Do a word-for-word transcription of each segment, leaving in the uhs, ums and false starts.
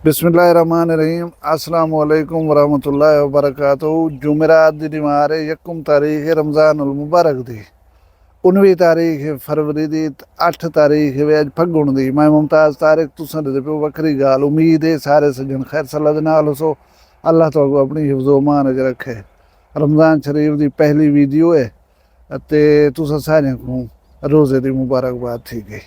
بسم اللہ الرحمن الرحیم۔ السلام علیکم ورحمۃ اللہ وبرکاتہ۔ جمعرات دی ݙیوار ہے، یکم تاریخ ہے رمضان المبارک دی، انوی تاریخ ہے فروری دی، اٹھ تاریخ ہے اڄ پھڳݨ دی۔ میں ممتاز طارق، تساں ݙیہدے پیو وکھری ڳالھ۔ امید ہے سارے سڄݨ خیر صلاح دے نال ہوسو۔ اللہ تہاکوں اپݨی حفظ و امان اچ رکھے۔ رمضان شریف دی پہلی ویڈیو ہے، اتے تساں ساریاں کوں روزے دی مبارکباد تھی ڳئی۔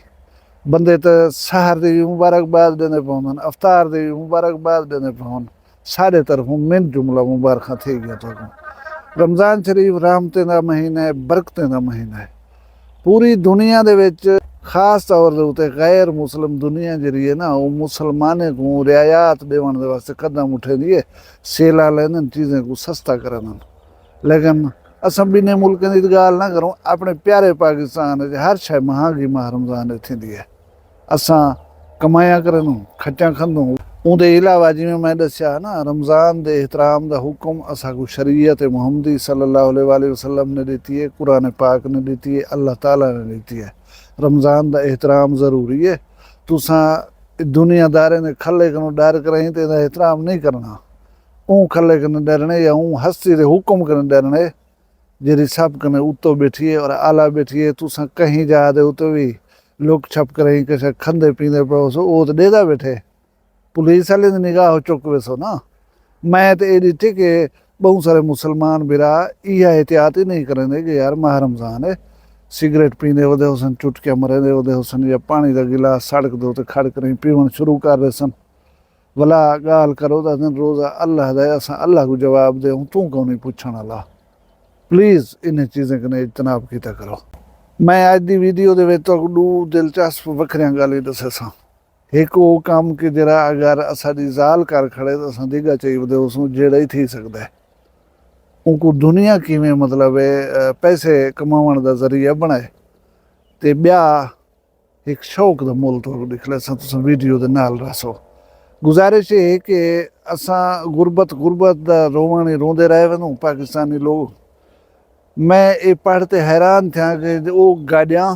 بندے تے سحر دی وی مبارکباد ݙیندے پوندن، افطار دی وی مبارکباد ݙیندے پون۔ ساݙے طرفوں من جملہ مبارکاں تھی ڳیاں تہاکوں۔ رمضان شریف رحمتیں دا مہینہ ہے، برکتیں دا مہینہ ہے۔ پوری دنیا دے وچ، خاص طور دے اتے غیر مسلم دنیا جیڑھی ہے نا، او مسلمانیں کوں رعایات ݙیوݨ دے واسطے قدم اٹھیندی ہے، سیلا لیندن، چیزیں کوں سستا کریندن۔ لیکن اساں ٻنھیں ملکیں دی ڳالھ نہ کروں، اپݨے پیارے پاکستان وچ ہر شے مہانگی ماہ رمضان وچ تھیندی ہے۔ اساں کمایاں کریندوں، کھٹیاں کھندوں، اوندے علاوہ جیویں میں ݙسیا نا، رمضان دے احترام دا حکم اساکوں شریعت محمدی صلی اللہ علیہ وآلہ وسلم نے ݙتی ہے، قرآن پاک نے ݙتی ہے، اللہ تعالیٰ نے ݙتی ہے۔ رمضان دا احترام ضروری ہے۔ تساں دنیا داریں دے کھلے کنوں ݙر کرائیں تے ایندا احترام نہیں کرݨا۔ اوں کھلے کنوں ݙرݨے یا اوں ہستی دے حکم کنوں ݙرݨے، جیڑھی سب کنوں اتوں ٻیٹھی ہے اور اعلیٰ ٻیٹھی ہے۔ تساں کہیں جاہ دے اتے وی لک چھپ کرائیں کجھ کھندے پیندے پئے ہوسو، او تے ݙیہدا ٻیٹھے۔ پولیس آلیں دی نگاہ چک ویسو نا۔ میں تے اے ݙٹھے کہ ٻہوں سارے مسلمان بھرا ایہا احتیاط ہی نہیں کریندے کہ یار ماہ رمضان ہے، سگریٹ پیندے ودے ہوسن، چٹکیاں مریندے ودے ہوسن، یا پاݨی دا گلاس سڑک دے اتے کھڑ کریں پیوݨ شروع کر ݙیسن۔ ولا ڳالھ کرو تاں آہدن روزہ اللہ دا ہے، اساں اللہ کوں جواب ݙیوں، توں کون ایں پچھݨ آلا؟ پلیز انہیں چیزیں کنوں اجتناب کیتا کرو۔ میں اڄ دی ویڈیو دے وچ تہاکوں ݙو دلچسپ وکھریاں ڳالھیں ݙسیساں۔ ہک او کم کہ جیڑھا اگر اساݙی ذال کر کھڑے تاں اساں ݙیگا چائی ودے ہوسوں، جیڑھا ہی تھی سڳدا ہے۔ اونکوں دنیا کیویں، مطلب ہے، پیسے کماوݨ دا ذریعہ بݨائے۔ تے ٻیا ہک شوق دا مول تہاکوں ݙکھلیساں، تساں ویڈیو دے نال رہسو۔ گزارش اے ہے کہ اساں غربت، غربت دا رووݨ ہی روندے رہ ویندوں پاکستانی لوگ۔ میں اے پڑھ تے حیران تھیاں کہ او گاݙیاں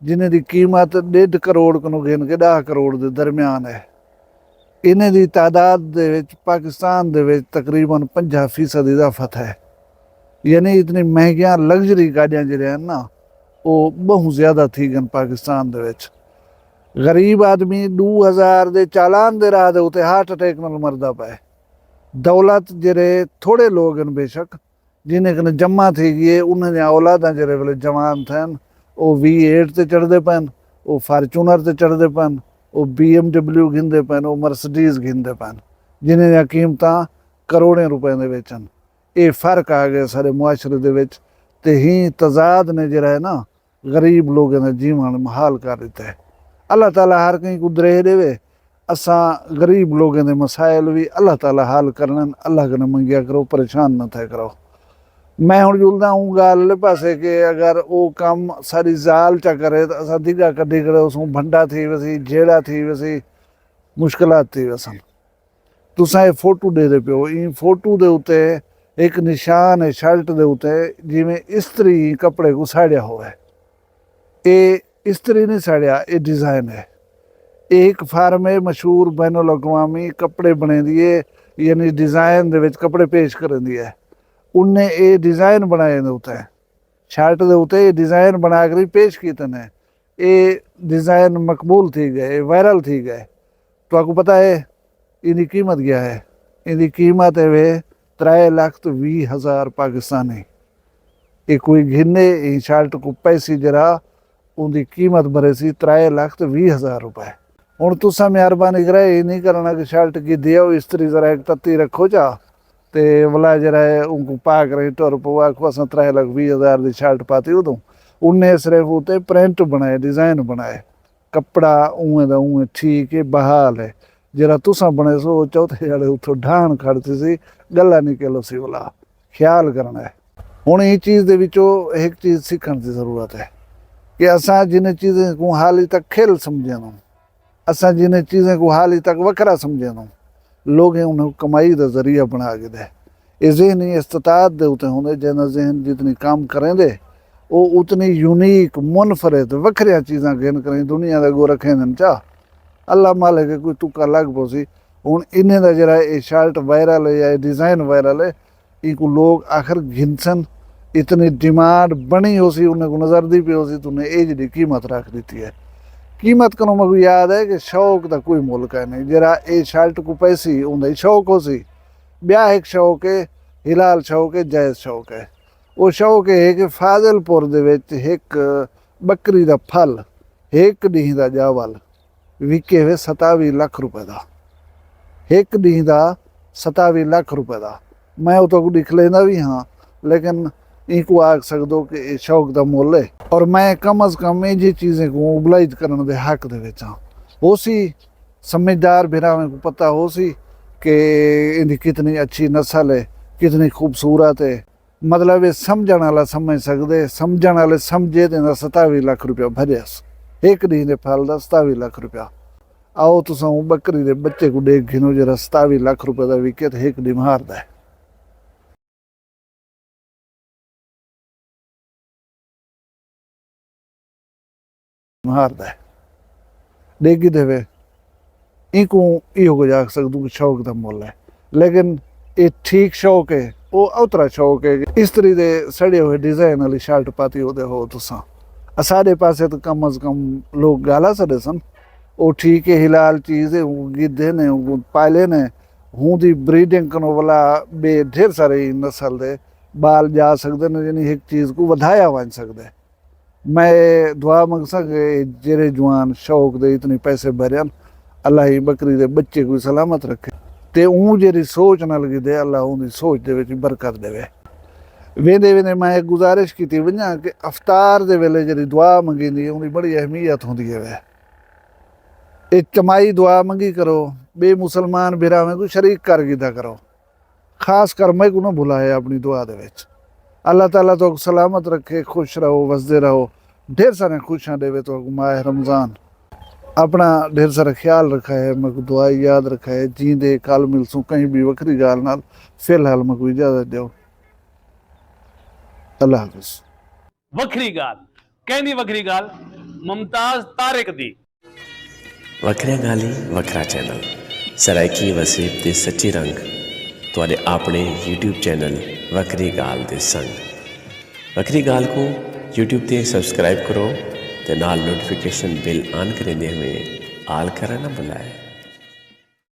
جنہیں دی قیمت ݙیڈھ کروڑ کنوں گھن کے ݙاہ کروڑ دے درمیان ہے، انہیں دی تعداد دے وچ پاکستان دے وچ تقریباً پنجاہ فیصد اضافت ہے۔ یعنی اتنی مہنگیاں لگژری گاݙیاں جیڑھیاں ہن نا، او ٻہوں زیادہ تھی ڳن پاکستان دے وچ۔ غریب آدمی ݙو ہزار دے چالان دے راہ دے اتے ہارٹ اٹیک نال مردا پئے۔ دولت جیڑھے تھوڑے لوگ ہن بے شک، جنہیں کنے جمع تھی ڳئی ہے، انہیں دیاں اولاداں جیڑھے ویلے جوان تھین، او وی ایٹ تے چڑھدے پئن، او فارچونر تے چڑھدے پئن، او بی ایم ڈبلیو گھندے پئن، او مرسڈیز گھندے پئن، جنہیں دیاں قیمتاں کروڑیں روپے دے وچ ہن۔ اے فرق آ ڳئے ساݙے معاشرے دے وچ، تے ہیں تضاد نے جیڑھا ہے نا، غریب لوگیں دا جیوݨ محال کر ݙتا ہے۔ اللہ تعالیٰ ہر کہیں کوں دریہ ݙیوے۔ اساں غریب لوگیں دے مسائل وی اللہ تعالیٰ حل کرݨن، اللہ کنوں منگیا کرو، پریشان نہ تھیا کرو۔ میں ہݨ جلداں اوں ڳالھ آلے پاسے کہ اگر او کم ساݙی ذال چا کرے تاں اساں دھڳا کڈھی کھڑے ہوسوں، بھنڈا تھی ویسی، جھیڑا تھی ویسی، مشکلات تھی ویسن۔ تساں اے فوٹو ݙیہدے پیو، ایں فوٹو دے اتے ہک نشان ہے شرٹ دے اتے، جیویں استری ایں کپڑے کوں ساڑیا ہووے۔ اے استری نہیں ساڑیا، اے ڈیزائن ہے۔ اے ہک فارم ہے مشہور بین الاقوامی، کپڑے بݨیندی ہے، یعنی ڈیزائن دے وچ کپڑے پیش کریندی ہے۔ انہیں اے ڈیزائن بݨائے دے اتے، شرٹ دے اتے اے ڈیزائن بݨا کر پیش کیتے نے۔ اے ڈیزائن مقبول تھی ڳئے، اے وائرل تھی ڳئے۔ تہاکوں پتہ ہے ایندی قیمت کیا ہے؟ ایندی قیمت ہے وے ترائے لکھ تے ویہہ ہزار پاکستانی۔ اے کوئی گھنے ایں شرٹ کوں پیسی جیڑھا، اوندی قیمت بھریسی ترائے لکھ تے ویہہ ہزار روپے۔ ہݨ تساں مہربانی کرائے اے نہیں کرݨا کہ شرٹ گھدی آؤ، استری ذرا ہک تتی رکھو چا، تے ولا جیڑھا ہے اونکوں پا کریں ٹر پو، آکھو اساں ترائے لکھ ویہہ ہزار دی شرٹ پاتی۔ اودوں انہیں صرف اتے پرنٹ بݨائے، ڈیزائن بݨائے، کپڑا اونویں دا اونویں ٹھیک ہے، بحال ہے۔ جیڑھا تساں بݨیسو او چوتھے آلے اتھوں ڈھاݨ کھڑ تھیسی، ڳلا نکل ہوسی۔ ولا خیال کرݨا ہے۔ ہݨ ایں چیز دے وچوں ہک چیز سکھݨ دی ضرورت ہے کہ اساں جنہیں چیزیں کوں حالی تک کھل سمجھیندوں، اساں جنہیں چیزیں کوں حالی تک وکھرا سمجھیندوں، لوگیں انہیں کمائی دا ذریعہ بݨا گھدا ہے۔ اے ذہنی استطاعت دے اتے ہوندے، جیندا ذہن جتنی کم کریندے، او اتنی یونیک، منفرد، وکھریاں چیزاں گھن کریں دنیا دے اڳوں رکھیندن چا۔ اللہ مالک ہے، کوئی تکا لڳ پوسی۔ ہن انہیں دا جیڑھا اے شرٹ وائرل ہے یا اے ڈیزائن وائرل ہے، اینکوں لوک آخر گھنسن، اتنی ڈیمانڈ بݨی ہوسی، انہیں کوں نظردی پئی ہوسی تاں انہیں اے جیڑھی قیمت رکھ ݙتی ہے۔ قیمت کنوں میکوں یاد ہے کہ شوق دا کوئی مل کائنی، جیڑھا اے شرٹ کوں پئیسی اوندا ہی شوق ہوسی۔ ٻیا ہک شوق ہے، حلال شوق ہے، جائز شوق ہے۔ او شوق اے ہے کہ فاضل پور دے وچ ہک ٻکری دا پھل، ہک ݙینہہ دا ڄاول، وکے ہوئے ستاوی لکھ روپے دا۔ ہک ݙینہہ دا ستاوی لکھ روپے دا۔ میں اتھاں کوں ݙکھلیندا وی ہاں، لیکن اینکوں آکھ سڳدو کہ اے شوق دا مل ہے۔ اور میں کم از کم اینجھی چیزیں کوں اوبلائز کرݨ دے حق دے وچ ہاں۔ ہوسی سمجھدار بھراویں کوں پتہ ہوسی کہ ایندی کتنی اچھی نسل ہے، کتنی خوبصورت ہے۔ مطلب اے سمجھݨ آلا سمجھ سڳدے، سمجھݨ آلے سمجھے تے ایندا ستاوی لکھ روپیہ بھریس۔ ہک ݙینہہ دے پھل دا ستاوی لکھ روپیہ۔ آؤ تساں اوں ٻکری دے ٻچے کوں ݙیکھ گھنو جیڑھا ستاوی لکھ روپے دا وکے تے ہک ݙیمار دا ہے۔ ماردا ہے۔ ݙیکھ گھدے وے، اینکوں ایہو کجھ آکھ سڳدوں کہ شوق دا مل ہے۔ لیکن اے ٹھیک شوق ہے، او اوترا شوق ہے کہ استری دے سڑے ہوئے ڈیزائن آلی شرٹ پاتی ہوندے ہو تساں۔ اساݙے پاسے تاں کم از کم لوک ڳالھا سݙیسن۔ او ٹھیک ہے، حلال چیز ہے، اوں گھدے نے، اوں پالے نے، اوں دی بریڈنگ کنوں ولا ٻئے ڈھیر سارے نسل دے ٻال ڄا سڳدن، یعنی ہک چیز کوں ودھایا ونڄ سڳدے۔ میں دعا منگساں کہ جیڑھے جوان شوق دے اتنے پیسے بھرین، اللہ ایں ٻکری دے ٻچے کوں سلامت رکھے۔ تے اوں جیڑھی سوچ نال گھدے، اللہ اوندی سوچ دے وچ برکت ݙیوے۔ ویندے ویندے میں ہک گزارش کیتی ونڄاں کہ افطار دے ویلے جیڑھی دعا منگیندی ہے، اوندی بڑی اہمیت ہوندی ہے۔ اجتماعی دعا منگی کرو، ٻئے مسلمان بھراویں کوں شریک کر گھدا کرو۔ خاص کر میکوں نہ بھلائے اپݨی دعا دے وچ۔ اللہ تعالیٰ تہاکوں سلامت رکھے، خوش رہو، وسدے رہو، ڈھیر ساریاں خوشیاں ݙیوے تہاکوں ماہ رمضان۔ اپݨا ڈھیر سارا خیال رکھائے، میکوں دعا یاد رکھائے، جیندے کل ملسوں کہیں ٻئی وکھری ڳالھ نال، فی الحال میکوں اجازت ݙیو۔ اللہ حافظ۔ وکھری ڳالھ، کیندی وکھری ڳالھ؟ ممتاز طارق دی۔ وکھریاں ڳالھیں، وکھرا چینل، سرائیکی وسیب دے سچے رنگ، تہاݙے آپݨے یوٹیوب چینل وکھری ڳالھ دے سنگ۔ وکھری ڳالھ کوں یوٹیوب تے سبسکرائب کرو تے نال نوٹیفکیشن بیل آن کریندے ہوئے آل کرݨ نہ بھلائے۔